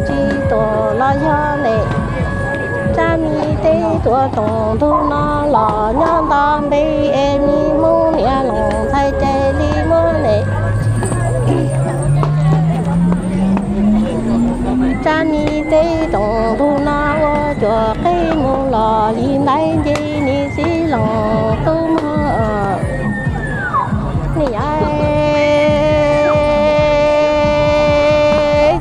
tsis tuam los yog ne, tsab mi teb tuam rooj ntug no los nyob nto npe es mi Hmoob niam Loos ntxhais ces li muab ne. Tsab mi teb rooj ntug no ua cuam qeb mus los li ntaiv nce nis txiv Loos tub mog. Nim yog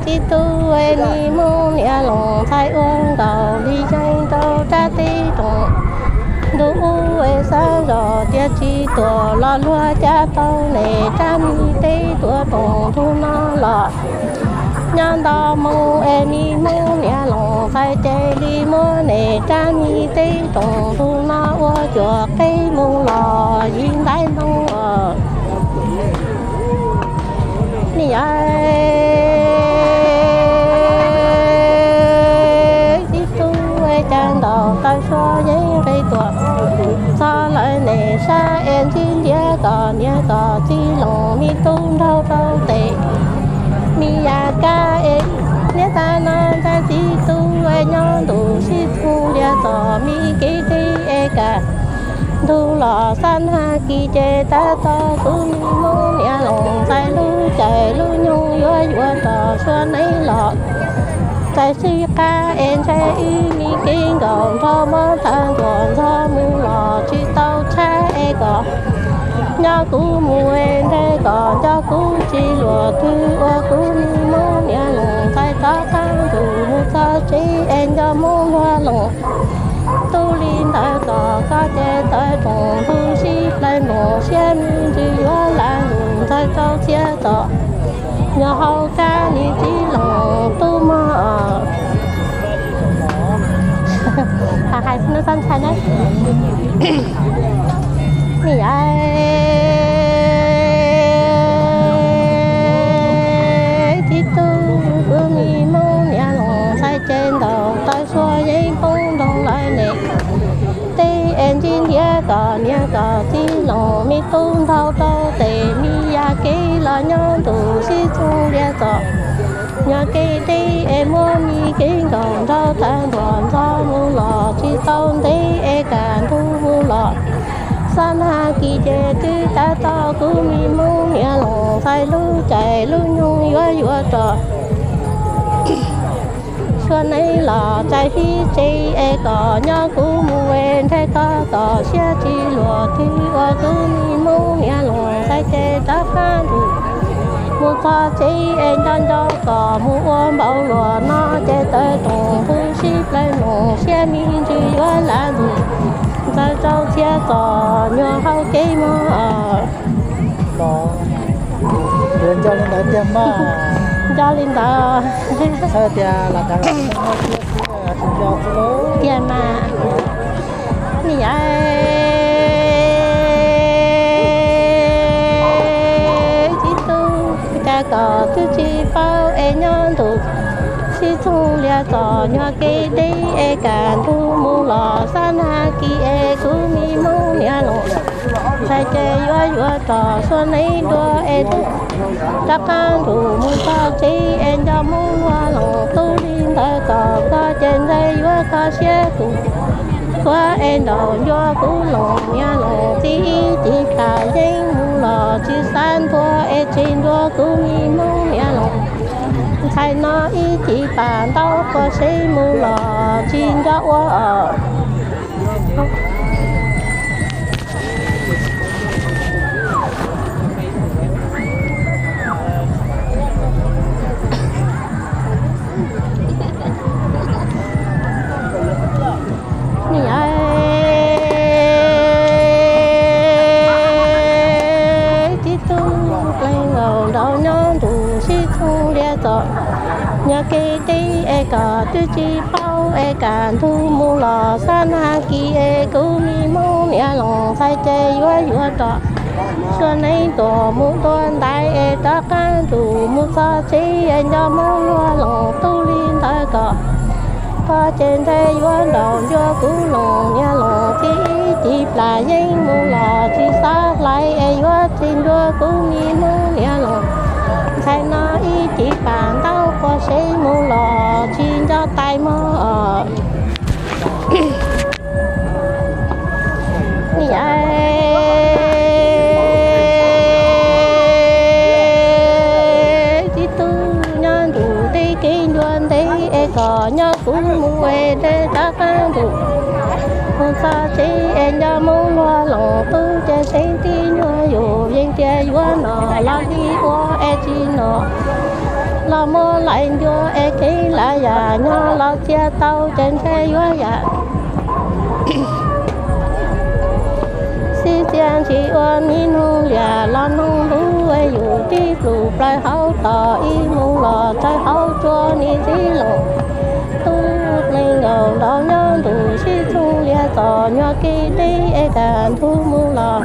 txiv tub es mi Hmoob niam Loos ntxhais ua nkaus li yeej rau tsab teb rooj ntug ub es xav zoj tias tsis tuam los luag cab tau ne, tsab mi teb tuam rooj ntug no los nyob nto mus es mi Hmoob niam Loos ntxhais ces li muab ne, tsab mi teb rooj ntug no ua cuam qeb mus los li ntaiv ntoo os. Nim yog txiv tub es cas ntaus taw sua yeeb nqis tuam txog lawm ne, sab es ntsib ntiav kom niam kom txiv Loos mi tub nraug rau tes. Mi yam kab es niam tab no ntxhais txiv tub es nyob ntus sib txoog lias txom mi kev deb es kam ntug los xab nag kis ces tab tom kuv mi Hmoob niam Loos ntxhais lub caij lub nyoog yuav yuav rov sua neeb los. Txais sib qab es ntshai wb mi kev nkaum nrog mob thawj ntuas ntxog mus los tsis tau tshab es kom nyob kuv mus es ntshai kom nco kuv tsis luag twg ua kuv mi Hmoob niam Loos ntxhais rov qab nrug mus txog tsev es nco Hmoob luag Loos. Tub li ntawd kom koj ces tawv rooj ntug sib plaws nploos siab me ntsis yuav lam lug ntxawg rau txhiaj txom nyuag hau kab nis txiv Loos tub mog. Hais xwb ntshai na. Nim yog txiv tub kuv mi Hmoob niam Loos ntxhais ces ntaus taw sua yeeb poob nroo lawm ne. Teb es ntsib ntiav kom niam kom txiv Loos me tub nraug rau tes, mi yam kev los nyob ntus sib txoog lias txom nyuag kev deb es muab mi kev nkaum nraug thawj ntuas ntxog mus los tsis tau ntev es kam ntug mus los. Xab nag kis ces twb tab tom kuv mi Hmoob niam Loos ntxhais lub caij lub nyoog yuav yuav rov sua neeb los txais fib tsev es kom nyob kuv mus es ntshai koj kom siab tsis luag twg ua kuv mi Hmoob niam Loos ntxhais ces rov qab nrug mus txog tsev es nco nco kom mus ua npaum luag no ces tawv rooj ntug sib plaws nploos siab me ntsis yuav lam nrug ntxawg rau txhiaj txom nyuag hau kev mog. Nco li ntawd tiag mas. Nco li ntawd. Txhawj tias lam dav los muaj siab xwb, tsis nco xwb lauj. Tiag mas. Nim yog txiv tub cas kom twb tsis paub es nyob ntus sib txoog lias txom nyuag kev deb es kam ntug mus los. Xab nag kis es kuv mi Hmoob niam Loos ntxhais ces yuav yuav rov sua neeb dua es rov qab nrug mus txog tsev es nco Hmoob luag Loos. Tub li ntawd kom koj ces ntshai yuav kho siab kuv, kuv es nraum ncua kuv Loos niam Loos txiv ib ci plam yeeb mus los tsis xav ntua es tsis nrua kuv mi Hmoob niam Loos ntxhais no ib ci pam ntaub quas sev mus los tsis nco ua os. Nim yog txiv tub pleev nkaus nraum nyob ntus sib txoog lias txom nyuag kev deb es kom twb tsis paub es kam ntug mus los. Xab nag kis es kuv mi Hmoob niam Loos ntxhais ces yuav yuav rov sua neeb tuam mus dua ntaiv es rov qab nrug mus txog tsev es nco Hmoob luag Loos. Tub li ntawd kom koj ces ntshai yuav nraum ncua kuv Loos niam Loos txiv ib ci plam yeeb mus los tsis xav hlais es yuav tsis nrua kuv mi Hmoob niam Loos ntxhais no ib ci pam ntaub quas sev mus los Nyob kuv mus es dej rov qab ntuj, mus txog tsev es nco moo luag loos tub ces xeeb tib nyuag yus yeej tias yuav nom los li ua es tsis nom los muab laim ncua es kev lav yam nyob los txia tau ces ntshe yuav yam. Sib txia ntsis ua mi noog liam los noog lub es yus tib plus plaws hauv tos ib mus los tsaws hauv tsua nim txib loos. Tub plees nkaus ntaus nyob ntus sib txoog liag txom nyuag kev deb es tag ntug mus los.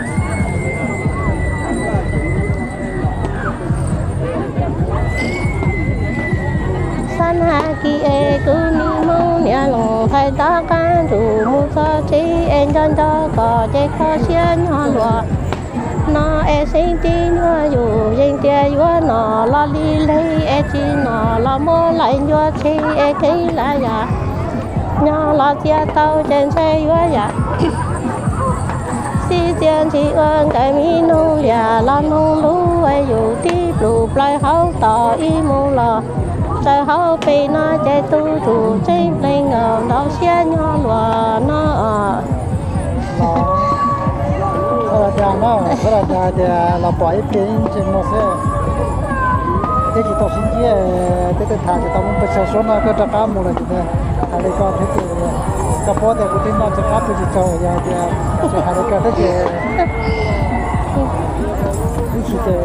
Xab nas kis es kuv nim moo niam loos thais rov qab ntuj mus txog tsev es nco nco kom ces kho siab nyog luag no es xeeb tib nyuag yus yeej tias yuav nom los li leg es tsis nom los muab laim ncua tseg es kev lav yam nyob los txia tau ces ntshe yuav yam. Sib txia ntsis ua nkawd mi noog liam los noog lub es yus tib plus plaws hauv tos ib mus los tsaws hauv pes no ces tu tus tseeb plees nkaus ntaus siab nyog luag no. Los, los cas no, los cas tias los pom ib pliag ib ntsis mus xwb. Thiab tsis tau sib ntsib, twb twb tham tsis tau mus pes tsawg suab no koj rov qab mus lawm ces hais li ko thiab ces koj paub tias kuv twb noj tsis qab pw tsis tsaug yog tias tsis hais li ko thiab ces ib chim ces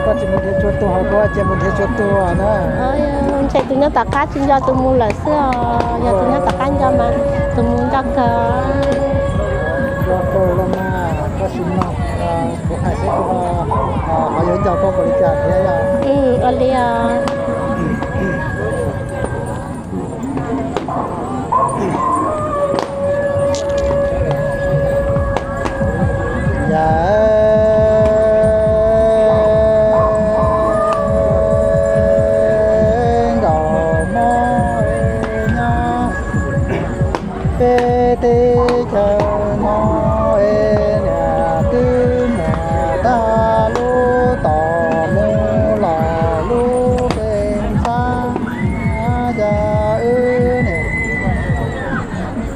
koj tsis mus nrhiav tsua tuag ho kuv cia mus nrhiav tsua tuag na. Ntshe tus nyob tom qab tsis nco tus mus lawm xwb os, yog tus nyob tom qab nco mas tus mus nco kawg. Nco kawg los mas, tab sis no kuv hais seb kuv ho yuav nco koj npaum li cas thiab yom. Ua li os. Yam nkaum mob nyob peb teb chaws no es niam twb muag tag lub tom mus los lub pes ntxhab yam wb niam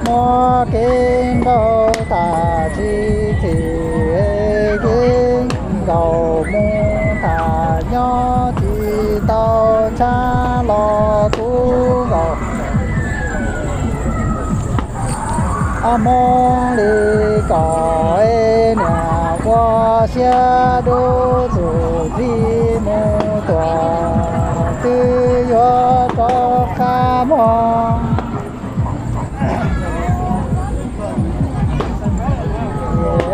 muab kev nrauj tas tsis txim kev nkaum mus tham nyob tsis tau tshab los kuv nkaum. Ab, hmoob li kom es niam ua siab dub txuj txij mus tuam twb yuav rov qab muag. Peb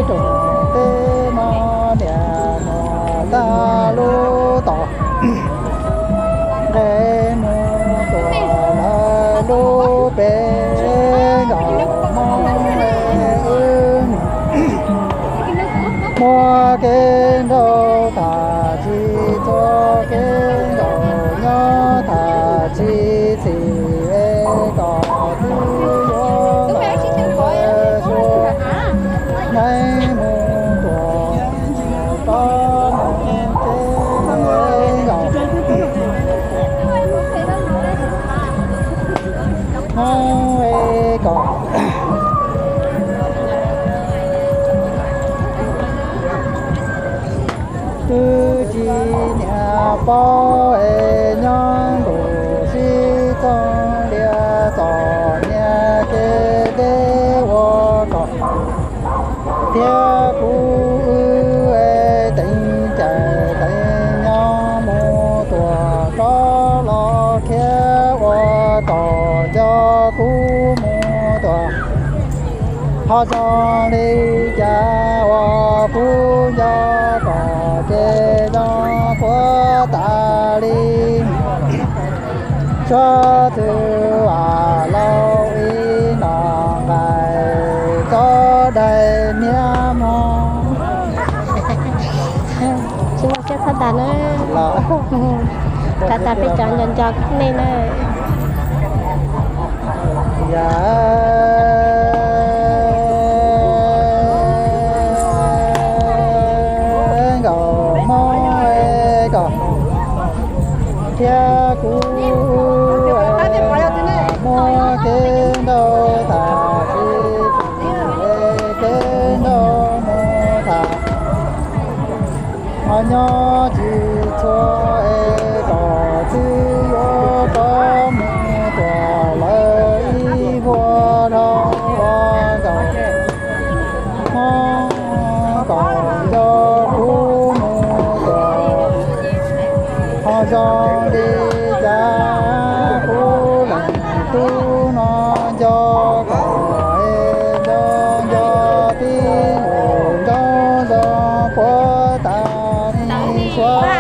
rooj teb no niam muag tag lub tom nqe mus tuam lawv lub pes nkaum mob es wb muab kev nrauj tas tsis txuag kev nkaum nyob tas tsis txim es kom twb yuav nkaum ntawd suab nqe mus tuam rov mus kev nkaum. Hmoob es kom twb tsis niam paub es nyob ntuj sib txoog liag txom nyem kev deb ua kom thiab kuv wb es teev cawm teev nyob mus tuam rov los khiav ua kom nco kuv mus tuam. Ho zoo li cas uas kuv nco kom ces zoo kuv tas li. Tsob txwv vam laus ib no nqaim tsob dais niab mog. Tsis muaj siab txhob tas na. Los, tas tas peb cov nco nco nej na. Yam Nyob tsis txhua es kom twb yuav rov mus tuam lawv ib vuag dhau ua nkaus. Hmoob kom nco kuv mus tuam ho zoo li cas kuv leej tub no nco kom es nco nco tib lus nco zoo puag ta li suav.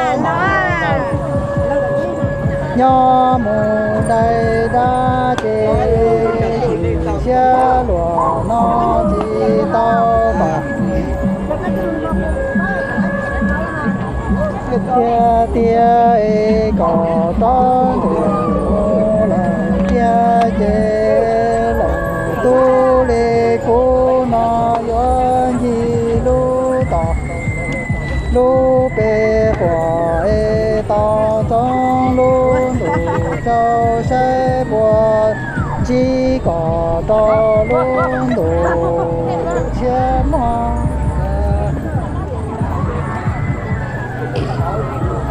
Nyob mus dai dab ces chim siab luag no tsis tau kom tiag tiag es kom rov ntuj mus lawm tiag ces leej tub li kuv no yuav ncig lub tod lub pem quas es tau txog lub ntuj tsaus saib puas ntsib kom rau lub ntuj